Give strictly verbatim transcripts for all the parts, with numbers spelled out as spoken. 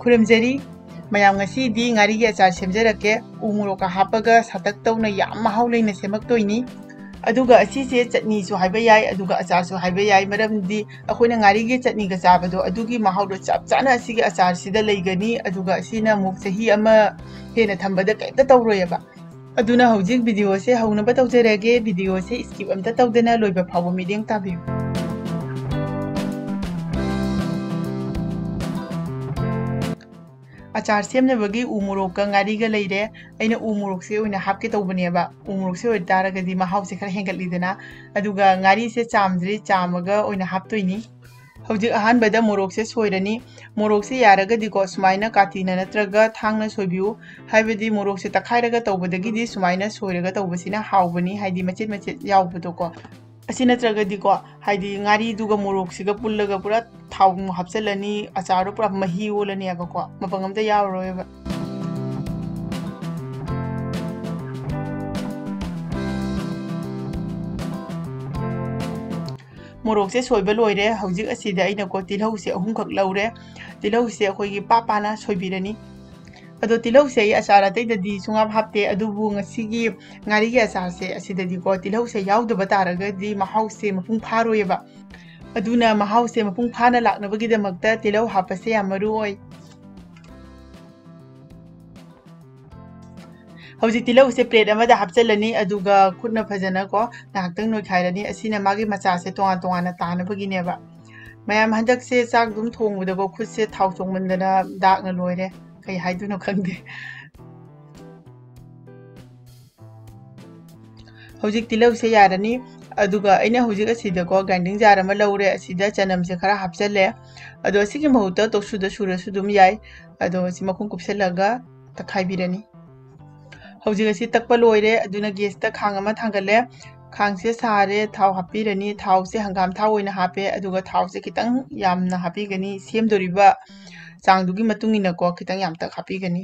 ꯈꯨꯔꯨꯝꯖꯔꯤ꯫ ꯃꯌꯥꯝ, ꯉꯁꯤꯗꯤ ꯉꯥꯔꯤꯒꯤ ꯑꯆꯥꯔ ꯁꯦꯝꯖꯔꯛꯀꯦ꯫ ꯎ ꯃꯣꯔꯣꯛꯀ ꯍꯥꯞꯄꯒ ꯁꯥꯇꯛ ꯇꯧꯅ ꯌꯥꯝ ꯃꯍꯥꯎ ꯂꯩꯅ ꯁꯦꯝꯃꯛꯇꯣꯏꯅꯤ꯫ ꯑꯗꯨꯒ ꯑꯁꯤꯁꯦ ꯆꯠꯅꯤꯁꯨ ꯍꯥꯏꯕ ꯌꯥꯏ, ꯑꯗꯨꯒ ꯑꯆꯥꯔꯁꯨ ꯍꯥꯏꯕ ꯌꯥꯏ, ꯃꯔꯝꯗꯤ ꯑꯩꯈꯣꯏꯅ ꯉꯥꯔꯤꯒꯤ ꯆꯠꯅꯤꯒ ꯆꯥꯕꯗꯣ, ꯑꯗꯨꯒꯤ ꯃꯍꯥꯎꯗꯣ ꯆꯞ ꯆꯥꯅ ꯑꯁꯤꯒꯤ ꯑꯆꯥꯔꯁꯤꯗ ꯂꯩꯒꯅꯤ꯫ ꯑꯗꯨꯒ ꯑꯁꯤꯅ ꯑꯃꯨꯛ ꯆꯍꯤ ꯑꯃ ꯍꯦꯟꯅ ꯊꯝꯕꯗ ꯀꯩꯝꯇ ꯇꯧꯔꯣꯏꯑꯕ꯫ ꯑꯗꯨꯅ ꯍꯧꯖꯤꯛ ꯚꯤꯗꯤꯑꯣꯁꯦ ꯍꯧꯅꯕ ꯇꯧꯖꯔꯒꯦ꯫ ꯚꯤꯗꯤꯑꯣꯁꯦ skip ꯑꯝꯇ ꯇꯧꯗꯅ ꯂꯣꯏꯕ ꯐꯥꯎꯕ ꯃꯤꯠꯌꯦꯡ ꯇꯥꯕꯤꯌꯨ꯫ ꯑꯆꯥꯔ ꯁꯦꯝꯅꯕꯒꯤ ꯎ ꯃꯣꯔꯣꯛꯀ ꯉꯥꯔꯤꯒ ꯂꯩꯔꯦ꯫ ꯑꯩꯅ ꯎ ꯃꯣꯔꯣꯛꯁꯦ ꯑꯣꯏꯅ ꯍꯥꯞꯀꯦ ꯇꯧꯕꯅꯦꯕ꯫ ꯎ ꯃꯣꯔꯣꯛꯁꯦ ꯑꯣꯏꯇꯥꯔꯒꯗꯤ ꯃꯍꯥꯎꯁꯦ ꯈꯔ ꯍꯦꯟꯒꯠꯂꯤꯗꯅ꯫ ꯑꯗꯨꯒ ꯉꯥꯔꯤꯁꯦ ꯆꯥꯝꯗ꯭ꯔꯤ, ꯆꯥꯝꯃꯒ ꯑꯣꯏꯅ ꯍꯥꯞꯇꯣꯏꯅꯤ꯫ ꯍꯧꯖꯤꯛ ꯑꯍꯥꯟꯕꯗ ꯃꯣꯔꯣꯛꯁꯦ ꯁꯣꯏꯔꯅꯤ꯫ ꯃꯣꯔꯣꯛꯁꯦ ꯌꯥꯔꯒꯗꯤꯀꯣ ꯁꯨꯃꯥꯏꯅ ꯀꯥꯇꯤꯅ ꯅꯠꯇ꯭ꯔꯒ ꯊꯥꯡꯅ ꯁꯣꯏꯕꯤꯌꯨ꯫ ꯍꯥꯏꯕꯗꯤ ꯃꯣꯔꯣꯛꯁꯦ ꯇꯛꯈꯥꯏꯔꯒ ꯇꯧꯕꯗꯒꯤꯗꯤ ꯁꯨꯃꯥꯏꯅ ꯁꯣꯏꯔꯒ ꯇꯧꯕꯁꯤꯅ ꯍꯥꯎꯕꯅꯤ, ꯍꯥꯏꯗꯤ ꯃꯆꯦꯠ ꯃꯆꯦꯠ ꯌꯥꯎꯕꯗꯣꯀꯣ꯫ ꯑꯁꯤ ꯅꯠꯇ꯭ꯔꯒꯗꯤꯀꯣ, ꯍꯥꯏꯗꯤ ꯉꯥꯔꯤꯗꯨꯒ ꯃꯣꯔꯣꯛꯁꯤꯒ ꯄꯨꯜꯂꯒ ꯄꯨꯔꯥ ꯊꯥꯎ ꯑꯃꯨꯛ ꯍꯥꯞꯆꯤꯜꯂꯅꯤ, ꯑꯆꯥꯔꯗꯣ ꯄꯨꯔꯥ ꯃꯍꯤ ꯑꯣꯜꯂꯅꯦꯕꯀꯣ, ꯃꯄꯪ ꯑꯝꯇ ꯌꯥꯎꯔꯔꯣꯏꯕ꯫ ꯃꯣꯔꯣꯛꯁꯦ ꯁꯣꯏꯕ ꯂꯣꯏꯔꯦ꯫ ꯍꯧꯖꯤꯛ ꯑꯁꯤꯗ ꯑꯩꯅꯀꯣ ꯇꯤꯜꯍꯧꯁꯦ ꯑꯍꯨꯝꯈꯛ ꯂꯧꯔꯦ꯫ ꯇꯤꯜꯍꯧꯁꯦ ꯑꯩꯈꯣꯏꯒꯤ ꯄꯥ ꯄꯥꯅ ꯁꯣꯏꯕꯤꯔꯅꯤ꯫ ꯑꯗꯣ ꯇꯤꯜꯍꯧꯁꯦ ꯑꯩ ꯑꯆꯥꯔ ꯑꯇꯩꯗꯗꯤ ꯁꯨꯡꯍꯥꯞ ꯍꯥꯞꯇꯦ, ꯑꯗꯨꯕꯨ ꯉꯁꯤꯒꯤ ꯉꯥꯔꯤꯒꯤ ꯑꯆꯥꯔꯁꯦ ꯑꯁꯤꯗꯗꯤꯀꯣ ꯇꯤꯜꯍꯧꯁꯦ ꯌꯥꯎꯗꯕ ꯇꯥꯔꯒꯗꯤ ꯃꯍꯥꯎꯁꯦ ꯃꯄꯨꯡ ꯐꯥꯔꯣꯏꯑꯕ꯫ ꯑꯗꯨꯅ ꯃꯍꯥꯎꯁꯦ ꯃꯄꯨꯡ ꯐꯥꯅ ꯂꯥꯛꯅꯕꯒꯤꯗꯃꯛꯇ ꯇꯤꯜꯍꯧ ꯍꯥꯞꯄꯁꯦ ꯌꯥꯝ ꯃꯔꯨ ꯑꯣꯏ꯫ ꯍꯧꯖꯤꯛ ꯇꯤꯜꯍꯧꯁꯦ plate ꯑꯃꯗ ꯍꯥꯞꯆꯤꯜꯂꯅꯤ, ꯑꯗꯨꯒ ꯈꯨꯠꯅ ꯐꯖꯅꯀꯣ ꯉꯥꯏꯍꯥꯛꯇꯪ ꯅꯣꯏꯈꯥꯏꯔꯅꯤ꯫ ꯑꯁꯤꯅ ꯃꯥꯒꯤ ꯃꯆꯥꯁꯦ ꯇꯣꯉꯥꯟ ꯇꯣꯉꯥꯟꯅ ꯇꯥꯅꯕꯒꯤꯅꯦꯕ꯫ ꯃꯌꯥꯝ, ꯍꯟꯗꯛꯁꯦ ꯆꯥꯛ ꯑꯗꯨꯝ ꯊꯣꯡꯕꯗꯀꯣ ꯈꯨꯠꯁꯦ ꯊꯥꯎ ꯆꯣꯡꯃꯟꯗꯅ ꯗꯥꯛꯅ ꯂꯣꯏꯔꯦ꯫ ꯀꯩ ꯍꯥꯏꯗꯣꯏꯅꯣ ꯈꯪꯗꯦ꯫ ꯍꯧꯖꯤꯛ ꯇꯤꯜꯍꯧꯁꯦ ꯌꯥꯔꯅꯤ꯫ ꯑꯗꯨꯒ ꯑꯩꯅ ꯍꯧꯖꯤꯛ ꯑꯁꯤꯗꯀꯣ grinding jar ꯑꯃ ꯂꯧꯔꯦ, ꯑꯁꯤꯗ ꯆꯅꯝꯁꯦ ꯈꯔ ꯍꯥꯞꯆꯜꯂꯦ꯫ ꯑꯗꯣ ꯑꯁꯤꯒꯤ ꯃꯍꯨꯠꯇ ꯇꯣꯛꯁꯨꯗ ꯁꯨꯔꯁꯨ ꯑꯗꯨꯝ ꯌꯥꯏ꯫ ꯑꯗꯣ ꯑꯁꯤ ꯃꯈꯨꯝ ꯀꯨꯞꯁꯜꯂꯒ ꯇꯛꯈꯥꯏꯕꯤꯔꯅꯤ꯫ ꯍꯧꯖꯤꯛ ꯑꯁꯤ ꯇꯛꯄ ꯂꯣꯏꯔꯦ, ꯑꯗꯨꯅ gasꯇ ꯈꯥꯡ ꯑꯃ ꯊꯥꯡꯒꯠꯂꯦ꯫ ꯈꯥꯡꯁꯦ ꯁꯥꯔꯦ, ꯊꯥꯎ ꯍꯥꯞꯄꯤꯔꯅꯤ꯫ ꯊꯥꯎꯁꯦ ꯍꯪꯒꯥꯝ ꯊꯥꯎ ꯑꯣꯏꯅ ꯍꯥꯞꯄꯦ, ꯑꯗꯨꯒ ꯊꯥꯎꯁꯦ ꯈꯤꯇꯪ ꯌꯥꯝꯅ ꯍꯥꯞꯄꯤꯒꯅꯤ, ꯁꯦꯝꯗꯣꯔꯤꯕ ꯆꯥꯡꯗꯨꯒꯤ ꯃꯇꯨꯡ ꯏꯟꯅꯀꯣ ꯈꯤꯇꯪ ꯌꯥꯝꯇꯛ ꯍꯥꯞꯄꯤꯒꯅꯤ꯫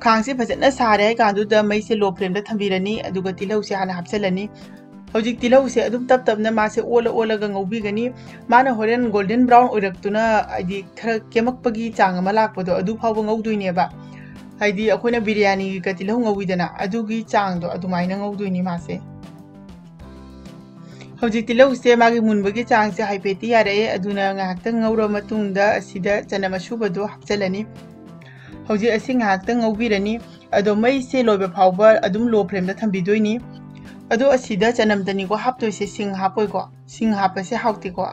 ꯈꯥꯡꯁꯦ ꯐꯖꯅ ꯁꯥꯔꯦ ꯍꯥꯏ ꯀꯥꯟꯗꯨꯗ ꯃꯩꯁꯦ low flameꯗ ꯊꯝꯕꯤꯔꯅꯤ, ꯑꯗꯨꯒ ꯇꯤꯜꯍꯧꯁꯦ ꯍꯥꯟꯅ ꯍꯥꯞꯆꯤꯜꯂꯅꯤ꯫ ꯍꯧꯖꯤꯛ ꯇꯤꯜꯍꯧꯁꯦ ꯑꯗꯨꯝ ꯇꯞ ꯇꯞꯅ ꯃꯥꯁꯦ ꯑꯣꯜꯂ ꯑꯣꯜꯂꯒ ꯉꯧꯕꯤꯒꯅꯤ꯫ ꯃꯥꯅ ꯍꯣꯔꯦꯟ ꯒꯣꯜꯗꯟ ꯕ꯭ꯔꯥꯎꯟ ꯑꯣꯏꯔꯛꯇꯨꯅ, ꯍꯥꯏꯗꯤ ꯈꯔ ꯀꯦꯝꯃꯛꯄꯒꯤ ꯆꯥꯡ ꯑꯃ ꯂꯥꯛꯄꯗꯣ, ꯑꯗꯨ ꯐꯥꯎꯕ ꯉꯧꯗꯣꯏꯅꯦꯕ꯫ ꯍꯥꯏꯗꯤ ꯑꯩꯈꯣꯏꯅ ꯕꯤꯔꯌꯥꯅꯤꯒ ꯇꯤꯜꯍꯧ ꯉꯧꯋꯤꯗꯅ, ꯑꯗꯨꯒꯤ ꯆꯥꯡꯗꯣ ꯑꯗꯨꯃꯥꯏꯅ ꯉꯧꯗꯣꯏꯅꯤ ꯃꯥꯁꯦ꯫ ꯍꯧꯖꯤꯛ ꯇꯤꯜꯍꯧꯁꯦ ꯃꯥꯒꯤ ꯃꯨꯟꯕꯒꯤ ꯆꯥꯡꯁꯦ ꯍꯥꯏꯐꯦꯠꯇꯤ ꯌꯥꯔꯛꯑꯦ, ꯑꯗꯨꯅ ꯉꯥꯏꯍꯥꯛꯇꯪ ꯉꯧꯔ ꯃꯇꯨꯡꯗ ꯑꯁꯤꯗ ꯆꯅꯝ ꯑꯁꯨꯕꯗꯣ ꯍꯥꯞꯆꯤꯜꯂꯅꯤ꯫ ꯍꯧꯖꯤꯛ ꯑꯁꯤ ꯉꯥꯏꯍꯥꯛꯇꯪ ꯉꯧꯕꯤꯔꯅꯤ꯫ ꯑꯗꯣ ꯃꯩꯁꯦ ꯂꯣꯏꯕ ꯐꯥꯎꯕ ꯑꯗꯨꯝ ꯂꯣ ꯐ꯭ꯂꯦꯝꯗ ꯊꯝꯕꯤꯗꯣꯏꯅꯤ꯫ ꯑꯗꯣ ꯑꯁꯤꯗ ꯆꯅꯝꯗꯅꯤꯀꯣ ꯍꯥꯞꯇꯣꯏꯁꯦ, ꯁꯤꯡ ꯍꯥꯞꯄꯣꯏꯀꯣ꯫ ꯁꯤꯡ ꯍꯥꯞꯄꯁꯦ ꯍꯥꯎꯇꯦꯀꯣ꯫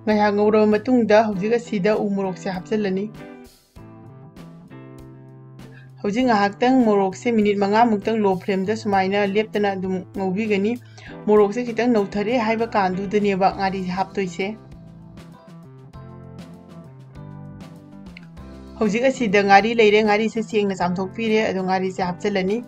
ꯉꯥꯏꯍꯥꯛ ꯉꯧꯔꯕ ꯃꯇꯨꯡꯗ ꯍꯧꯖꯤꯛ ꯑꯁꯤꯗ ꯎ ꯃꯣꯔꯣꯛꯁꯦ ꯍꯥꯞꯆꯤꯜꯂꯅꯤ꯫ ꯍꯧꯖꯤꯛ ꯉꯥꯏꯍꯥꯛꯇꯪ ꯃꯣꯔꯣꯛꯁꯦ ꯃꯤꯅꯤꯠ ꯃꯉꯥꯃꯨꯛꯇꯪ ꯂꯣ ꯐ꯭ꯂꯦꯝꯗ ꯁꯨꯃꯥꯏꯅ ꯂꯦꯞꯇꯅ ꯑꯗꯨꯝ ꯉꯧꯕꯤꯒꯅꯤ꯫ ꯃꯣꯔꯣꯛꯁꯦ ꯈꯤꯇꯪ ꯅꯧꯊꯔꯦ ꯍꯥꯏꯕ ꯀꯥꯟꯗꯨꯗꯅꯦꯕ ꯉꯥꯔꯤꯁꯦ ꯍꯥꯞꯇꯣꯏꯁꯦ꯫ ꯍꯧꯖꯤꯛ ꯑꯁꯤꯗ ꯉꯥꯔꯤ ꯂꯩꯔꯦ, ꯉꯥꯔꯤꯁꯦ ꯁꯦꯡꯅ ꯆꯥꯝꯊꯣꯛꯄꯤꯔꯦ, ꯑꯗꯣ ꯉꯥꯔꯤꯁꯦ ꯍꯥꯞꯆꯤꯜꯂꯅꯤ꯫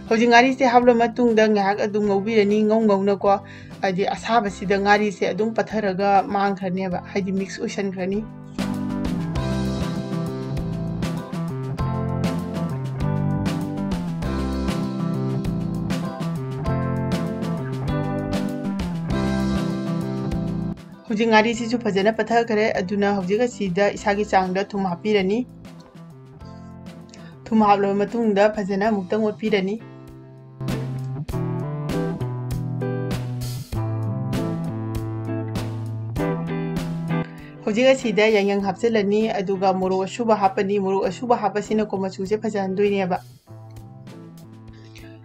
ꯍꯧꯖꯤꯛ ꯉꯥꯔꯤꯁꯦ ꯍꯥꯞꯂ ꯃꯇꯨꯡꯗ ꯉꯥꯏꯍꯥꯛ ꯑꯗꯨꯝ ꯉꯧꯕꯤꯔꯅꯤ, ꯉꯧ ꯉꯧꯅꯀꯣ, ꯍꯥꯏꯗꯤ ꯑꯁꯥꯕꯁꯤꯗ ꯉꯥꯔꯤꯁꯦ ꯑꯗꯨꯝ ꯄꯠꯊꯔꯒ ꯃꯥꯡꯈ꯭ꯔꯅꯦꯕ, ꯍꯥꯏꯗꯤ ꯃꯤꯛꯁ ꯑꯣꯏꯁꯟꯈ꯭ꯔꯅꯤ꯫ ꯍꯧꯖꯤꯛ ꯉꯥꯔꯤꯁꯤꯁꯨ ꯐꯖꯅ ꯄꯠꯊꯈ꯭ꯔꯦ, ꯑꯗꯨꯅ ꯍꯧꯖꯤꯛ ꯑꯁꯤꯗ ꯏꯁꯥꯒꯤ ꯆꯥꯡꯗ ꯊꯨꯝ ꯍꯥꯞꯄꯤꯔꯅꯤ꯫ ꯊꯨꯝ ꯍꯥꯞꯂꯕ ꯃꯇꯨꯡꯗ ꯐꯖꯅ ꯑꯃꯨꯛꯇꯪ ꯑꯣꯠꯄꯤꯔꯅꯤ꯫ ꯍꯧꯖꯤꯛ ꯑꯁꯤꯗ ꯌꯥꯏꯉꯪ ꯍꯥꯞꯆꯤꯜꯂꯅꯤ, ꯑꯗꯨꯒ ꯃꯣꯔꯣꯛ ꯑꯁꯨꯕ ꯍꯥꯞꯄꯅꯤ꯫ ꯃꯣꯔꯣꯛ ꯑꯁꯨꯕ ꯍꯥꯞꯄꯁꯤꯅꯀꯣ ꯃꯆꯨꯁꯦ ꯐꯖꯍꯟꯗꯣꯏꯅꯦꯕ꯫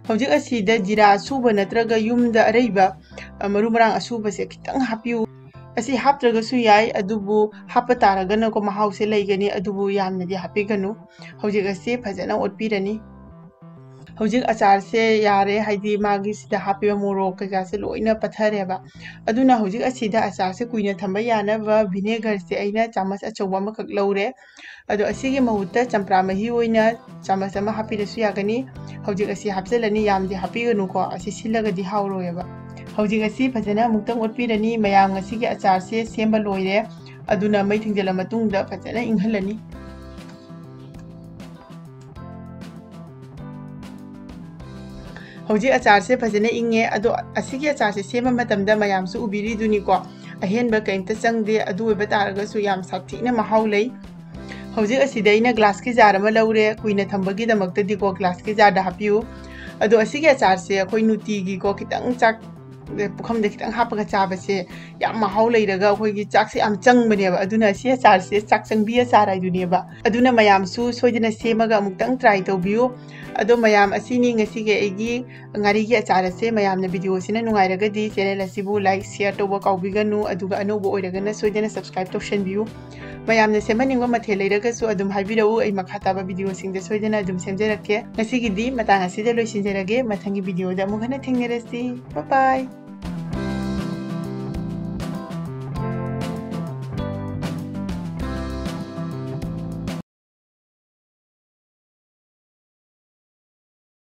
ꯍꯧꯖꯤꯛ ꯑꯁꯤꯗ ꯖꯤꯔꯥ ꯑꯁꯨꯕ ꯅꯠꯇ꯭ꯔꯒ ꯌꯨꯝꯗ ꯑꯔꯩꯕ, ꯑ, ꯃꯔꯨ ꯃꯔꯥꯡ ꯑꯁꯨꯕꯁꯦ ꯈꯤꯇꯪ ꯍꯥꯞꯄꯤꯌꯨ꯫ ꯑꯁꯤ ꯍꯥꯞꯇ꯭ꯔꯒꯁꯨ ꯌꯥꯏ, ꯑꯗꯨꯕꯨ ꯍꯥꯞꯄ ꯇꯥꯔꯒꯅꯀꯣ ꯃꯍꯥꯎꯁꯦ ꯂꯩꯒꯅꯤ, ꯑꯗꯨꯕꯨ ꯌꯥꯝꯅꯗꯤ ꯍꯥꯞꯄꯤꯒꯅꯨ꯫ ꯍꯧꯖꯤꯛ ꯑꯁꯤ ꯐꯖꯅ ꯑꯣꯠꯄꯤꯔꯅꯤ꯫ ꯍꯧꯖꯤꯛ ꯑꯆꯥꯔꯁꯦ ꯌꯥꯔꯦ, ꯍꯥꯏꯗꯤ ꯃꯥꯒꯤ ꯁꯤꯗ ꯍꯥꯞꯄꯤꯕ ꯃꯣꯔꯣꯛ ꯀꯩꯀꯥꯁꯦ ꯂꯣꯏꯅ ꯄꯠꯊꯔꯦꯕ꯫ ꯑꯗꯨꯅ ꯍꯧꯖꯤꯛ ꯑꯁꯤꯗ ꯑꯆꯥꯔꯁꯦ ꯀꯨꯏꯅ ꯊꯝꯕ ꯌꯥꯅꯕ ꯚꯤꯅꯦꯒꯔꯁꯦ ꯑꯩꯅ ꯆꯥꯃꯁ ꯑꯆꯧꯕ ꯑꯃꯈꯛ ꯂꯧꯔꯦ꯫ ꯑꯗꯣ ꯑꯁꯤꯒꯤ ꯃꯍꯨꯠꯇ ꯆꯝꯄ꯭ꯔꯥ ꯃꯍꯤ ꯑꯣꯏꯅ ꯆꯥꯃꯁ ꯑꯃ ꯍꯥꯞꯄꯤꯔꯁꯨ ꯌꯥꯒꯅꯤ꯫ ꯍꯧꯖꯤꯛ ꯑꯁꯤ ꯍꯥꯞꯆꯤꯜꯂꯅꯤ, ꯌꯥꯝꯗꯤ ꯍꯥꯞꯄꯤꯒꯅꯨꯀꯣ, ꯑꯁꯤ ꯁꯤꯜꯂꯒꯗꯤ ꯍꯥꯎꯔꯣꯏꯕ꯫ ꯍꯧꯖꯤꯛ ꯑꯁꯤ ꯐꯖꯅ ꯑꯃꯨꯛꯇꯪ ꯑꯣꯠꯄꯤꯔꯅꯤ꯫ ꯃꯌꯥꯝ ꯉꯁꯤꯒꯤ ꯑꯆꯥꯔꯁꯦ ꯁꯦꯝꯕ ꯂꯣꯏꯔꯦ, ꯑꯗꯨꯅ ꯃꯩ ꯊꯤꯡꯖꯤꯜꯂ ꯃꯇꯨꯡꯗ ꯐꯖꯅ ꯏꯪꯍꯜꯂꯅꯤ꯫ ꯍꯧꯖꯤꯛ ꯑꯆꯥꯔꯁꯦ ꯐꯖꯅ ꯏꯪꯉꯦ꯫ ꯑꯗꯣ ꯑꯁꯤꯒꯤ ꯑꯆꯥꯔꯁꯦ ꯁꯦꯝꯕ ꯃꯇꯝꯗ ꯃꯌꯥꯝꯁꯨ ꯎꯕꯤꯔꯤꯗꯨꯅꯤꯀꯣ, ꯑꯍꯦꯟꯕ ꯀꯩꯝꯇ ꯆꯪꯗꯦ꯫ ꯑꯗꯨ ꯑꯣꯏꯕ ꯇꯥꯔꯒꯁꯨ ꯌꯥꯝ ꯁꯥꯊꯤꯅ ꯃꯍꯥꯎ ꯂꯩ꯫ ꯍꯧꯖꯤꯛ ꯑꯁꯤꯗ ꯑꯩꯅ ꯒ꯭ꯂꯥꯁꯀꯤ ꯖꯥꯔ ꯑꯃ ꯂꯧꯔꯦ꯫ ꯀꯨꯏꯅ ꯊꯝꯕꯒꯤꯗꯃꯛꯇꯗꯤꯀꯣ ꯒ꯭ꯂꯥꯁꯀꯤ ꯖꯥꯔꯗ ꯍꯥꯞꯄꯤꯌꯨ꯫ ꯑꯗꯣ ꯑꯁꯤꯒꯤ ꯑꯆꯥꯔꯁꯦ ꯑꯩꯈꯣꯏ ꯅꯨꯡꯇꯤꯒꯤꯀꯣ ꯈꯤꯇꯪ ꯆꯥꯛ ꯄꯨꯈꯝꯗ ꯈꯤꯇꯪ ꯍꯥꯞꯄꯒ ꯆꯥꯕꯁꯦ ꯌꯥꯝ ꯃꯍꯥꯎ ꯂꯩꯔꯒ ꯑꯩꯈꯣꯏꯒꯤ ꯆꯥꯛꯁꯦ ꯌꯥꯝ ꯆꯪꯕꯅꯦꯕ꯫ ꯑꯗꯨꯅ ꯑꯁꯤ ꯑꯆꯥꯔꯁꯦ ꯆꯥꯛ ꯆꯪꯕꯤ ꯑꯆꯥꯔ ꯍꯥꯏꯗꯨꯅꯦꯕ꯫ ꯑꯗꯨꯅ ꯃꯌꯥꯝꯁꯨ ꯁꯣꯏꯗꯅ ꯁꯦꯝꯃꯒ ꯑꯃꯨꯛꯇꯪ ꯇ꯭ꯔꯥꯏ ꯇꯧꯕꯤꯌꯨ꯫ ꯑꯗꯣ ꯃꯌꯥꯝ, ꯑꯁꯤꯅꯤ ꯉꯁꯤꯒꯤ ꯑꯩꯒꯤ ꯉꯥꯔꯤꯒꯤ ꯑꯆꯥꯔ ꯑꯁꯦ꯫ ꯃꯌꯥꯝꯅ ꯚꯤꯗꯤꯑꯣꯁꯤꯅ ꯅꯨꯡꯉꯥꯏꯔꯒꯗꯤ ꯆꯦꯅꯦꯜ ꯑꯁꯤꯕꯨ ꯂꯥꯏꯛ, ꯁꯤꯌꯔ ꯇꯧꯕ ꯀꯥꯎꯕꯤꯒꯅꯨ, ꯑꯗꯨꯒ ꯑꯅꯧꯕ ꯑꯣꯏꯔꯒꯅ ꯁꯣꯏꯗꯅ ꯁꯕꯁꯀ꯭ꯔꯥꯏꯕ ꯇꯧꯁꯟꯕꯤꯌꯨ꯫ ꯃꯌꯥꯝꯅ ꯁꯦꯝꯍꯟꯅꯤꯡꯕ ꯃꯊꯦꯜ ꯂꯩꯔꯒꯁꯨ ꯑꯗꯨꯝ ꯍꯥꯏꯕꯤꯔꯛꯎ, ꯑꯩ ꯃꯈꯥ ꯇꯥꯕ ꯚꯤꯗꯤꯑꯣꯁꯤꯡꯗ ꯁꯣꯏꯗꯅ ꯑꯗꯨꯝ ꯁꯦꯝꯖꯔꯛꯀꯦ꯫ ꯉꯁꯤꯒꯤꯗꯤ ꯃꯇꯥꯡ ꯑꯁꯤꯗ ꯂꯣꯏꯁꯤꯟꯖꯔꯒꯦ꯫ ꯃꯊꯪꯒꯤ ꯚꯤꯗꯤꯑꯣꯗ ꯑꯃꯨꯛ ꯍꯟꯅ ꯊꯦꯡꯅꯔꯁꯤ꯫ Bye bye꯫